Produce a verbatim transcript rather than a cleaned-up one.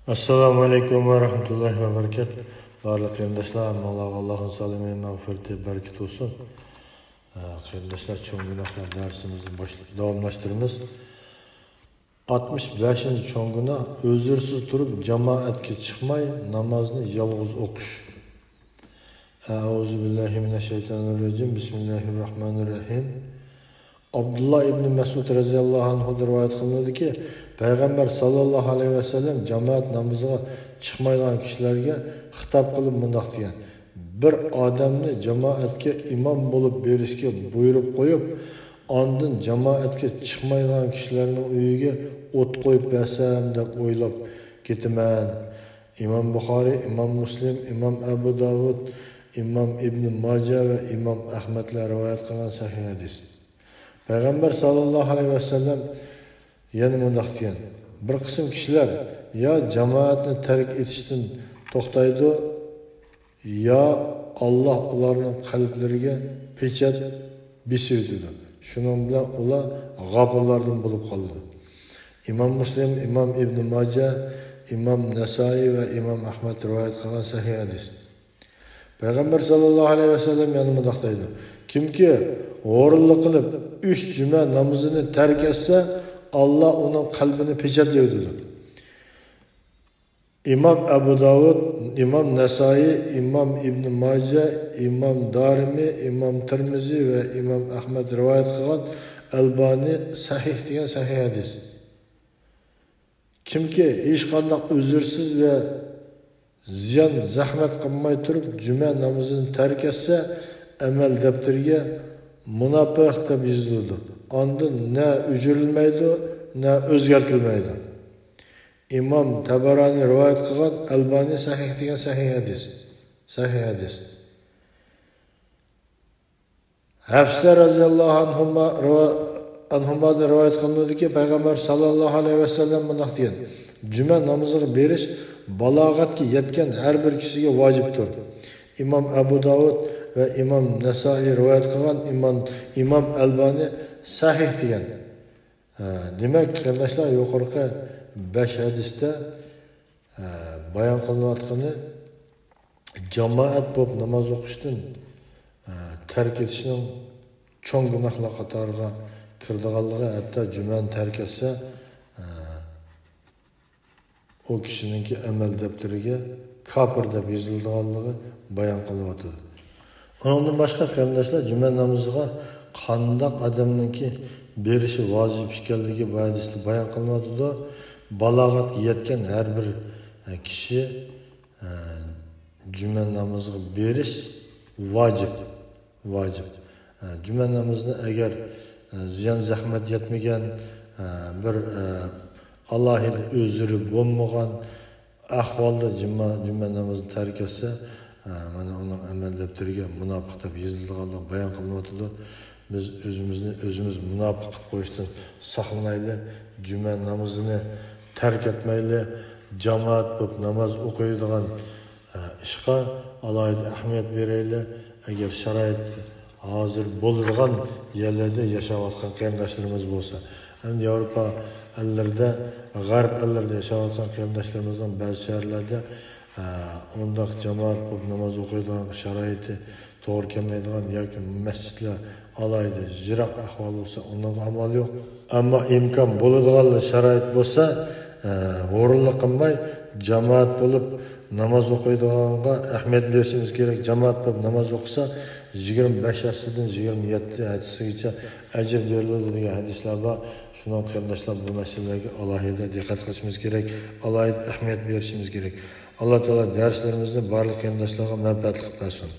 ئەسسالامۇ ئەلەيكۇم ۋە رەھمەتۇللاھى ۋە بەرىكات. بارلىق قېرىنداشلار، ھەممىڭلارغا ئاللاھنىڭ سالامى، مەغپىرىتى، بەرىكىتى بولسۇن. ئە، قېرىنداشلار، چوڭ گۇناھلار دەرسىمىزنى باشلاپ داۋاملاشتۇرىمىز. ئاتمىش بەشىنچى چوڭ گۇناھ، ئۆزرىسىز تۇرۇپ جامائەتكە چىقماي نامازنى يالغۇز ئوقۇش. ئەئۇزۇ بىللاھى مىنەششەيتانىررەجىم. بىسمىللاھىررەھمانىررەھىم. ئابدۇللا ئىبنى مەسئۇد رەزىياللاھۇ ئەنھۇدىن رىۋايەت قىلىنىدۇكى، پەيغەمبەر ساللاللاھۇ ئەلەيھى ۋەسەللەم جامائەت نامىزىغا چىقمايدىغان كىشىلەرگە خىتاب قىلىپ مۇنداق دېگەن: بىر ئادەمنى جامائەتكە ئىمام بولۇپ بېرىشكە بۇيرۇپ قويۇپ، ئاندىن جامائەتكە چىقمايدىغان كىشىلەرنىڭ ئۆيىگە ئوت قويۇپ بەرسەم دەپ ئويلاپ كېتىمەن. ئىمام بۇخارىي، ئىمام مۇسلىم، ئىمام ئەبۇ داۋۇد، ئىمام ئىبنى ماجە ۋە ئىمام ئەھمەدلەر رىۋايەت قىلغان سەھىھ ھەدىس. پەيغەمبەر ساللاللاھۇ ئەلەيھى ۋەسەللەم يەنە مۇنداق دېگەن: بىر قىسىم كىشىلەر يا جامائەتنى تەرك ئېتىشتىن توختايدۇ، يا ئاللاھ ئۇلارنىڭ قەلبلىرىگە پېچەت بېسىۋېتىدۇ. شۇنىڭ بىلەن ئۇلار غاپىللاردىن بولۇپ قالىدۇ. ئىمام مۇسلىم، ئىمام ئىبنى ماجە، ئىمام نەسائىي ۋە ئىمام ئەھمەد رىۋايەت قىلغان سەھىھ ھەدىس. پەيغەمبەر ساللاللاھۇ ئەلەيھى ۋەسەللەم يەنە مۇنداق دەيدۇ: كىمكى ھۇرۇنلۇق قىلىپ ئۈچ جۈمە نامىزىنى تەرك ئەتسە، ئاللاھ ئۇنىڭ قەلبىنى پېچەتلەيدۇ. ئىمام ئەبۇ داۋۇد، ئىمام نەسائىي، ئىمام ئىبنى ماجە، ئىمام دارىمى، ئىمام تىرمىزى ۋە ئىمام ئەھمەد رىۋايەت قىلغان، ئەلبانى سەھىھ دېگەن سەھىھ ھەدىس. كىمكى ھېچقانداق ئۆزرىسىز ۋە زىيان زەھمەت قىلماي تۇرۇپ جۈمە نامىزىنى تەرك ئەتسە، ئەمەل دەپتىرىگە مۇناپىق دەپ يېزىلىدۇ. ئاندىن نە ئۆچۈرۈلمەيدۇ، نە ئۆزگەرتىلمەيدۇ. ئىمام تەبەرانى رىۋايەت قىلغان، ئەلبانى سەھىھ دېگەن سەھىھ ھەدىس. سەھىھ ھەدىس. ھەپسە رەزىياللاھۇ ئەنھۇما رىۋا-، ئەنھۇمادىن رىۋايەت قىلىنىدۇكى، پەيغەمبەر ساللاللاھۇ ئەلەيھى ۋەسەللەم مۇنداق دېگەن: جۈمە نامىزىغا بېرىش بالاغەتكە يەتكەن ھەر بىر كىشىگە ۋاجىپتۇر. ئىمام ئەبۇ داۋۇد ۋە ئىمام نەسائىي رىۋايەت قىلغان، ئىمام، ئىمام ئەلبانى سەھىھ دېگەن. ھە، دېمەك، قېرىنداشلار، يۇقىرىقى بەش ھەدىستە، ھە، بايان قىلىنىۋاتقىنى جامائەت بولۇپ ناماز ئوقۇشتىن، ھە، تەرك ئېتىشنىڭ چوڭ گۇناھلار قاتارىغا كىرىدىغانلىقى، ھەتتا جۈمەنى تەرك ئەتسە، ھە، ئۇ كىشىنىڭكى ئەمەل دەپتىرىگە كاپىر دەپ يېزىلىدىغانلىقى بايان قىلىنىۋاتىدۇ. ئۇنىڭدىن باشقا، قېرىنداشلار، جۈمە نامىزىغا قانداق ئادەمنىڭكى بېرىشى ۋاجىپ ئىكەنلىكى بۇ ھەدىستە بايان قىلىنىۋاتىدۇ. بالاغەتكە يەتكەن ھەر بىر، ئە، كىشى، ئە، جۈمە نامىزىغا بېرىش ۋاجىپ. ۋاجىپ. ئە، جۈمە نامىزىنى ئەگەر، ئە، زىيان زەھمەت يەتمىگەن، ئە، بىر، ئە، ئالاھىدە ئۆزرى بولمىغان ئەھۋالدا جۈمە، جۈمە نامىزىنى تەرك ئەتسە، ئە، مانا ئۇنىڭ ئەمەل دەپتىرىگە مۇناپىق دەپ يېزىلىدىغانلىقى بايان قىلىنىۋاتىدۇ. بىز ئۆزىمىزنى ئۆزىمىز مۇناپىق قىلىپ قويۇشتىن ساقلىنايلى، جۈمە نامىزىنى تەرك ئەتمەيلى، جامائەت بولۇپ ناماز ئوقۇيدىغان ئىشقا ئالاھىدە ئەھمىيەت بېرەيلى. ئەگەر شارائىت ھازىر بولىدىغان يەرلەردە ياشاۋاتقان قېرىنداشلىرىمىز بولسا، ئەمدى ياۋروپا ئەللىرىدە، غەرب ئەللىرىدە ياشاۋاتقان قېرىنداشلىرىمىزنىڭ بەزى شەھەرلەردە، ئە، ئۇنداق جامائەت بولۇپ ناماز ئوقۇيدىغان شارائىتى توغرا كەلمەيدىغان ياكى مەسچىتلەر ئالاھىدە يىراق ئەھۋال بولسا، ئۇنىڭغا ئامال يوق. ئەمما ئىمكان بولىدىغانلا شارائىت بولسا، ئە، ھۇرۇنلۇق قىلماي جامائەت بولۇپ ناماز ئوقۇيدىغانغا ئەھمىيەت بېرىشىمىز كېرەك. جامائەت بولۇپ ناماز ئوقۇسا، يىگىرمە بەش ھەسسىدىن يىگىرمە يەتتە ھەسسىگىچە ئەجىر بېرىلىدۇ دېگەن ھەدىسلەر بار. شۇنىڭ قېرىنداشلار، بۇ مەسىلىلەرگە ئالاھىدە دىققەت قىلىشىمىز كېرەك، ئالاھىدە ئەھمىيەت بېرىشىمىز كېرەك. ئاللا تائالا دەرسلىرىمىزنى بارلىق قېرىنداشلارغا مەنپەئەتلىك قىلىپ بەرسۇن.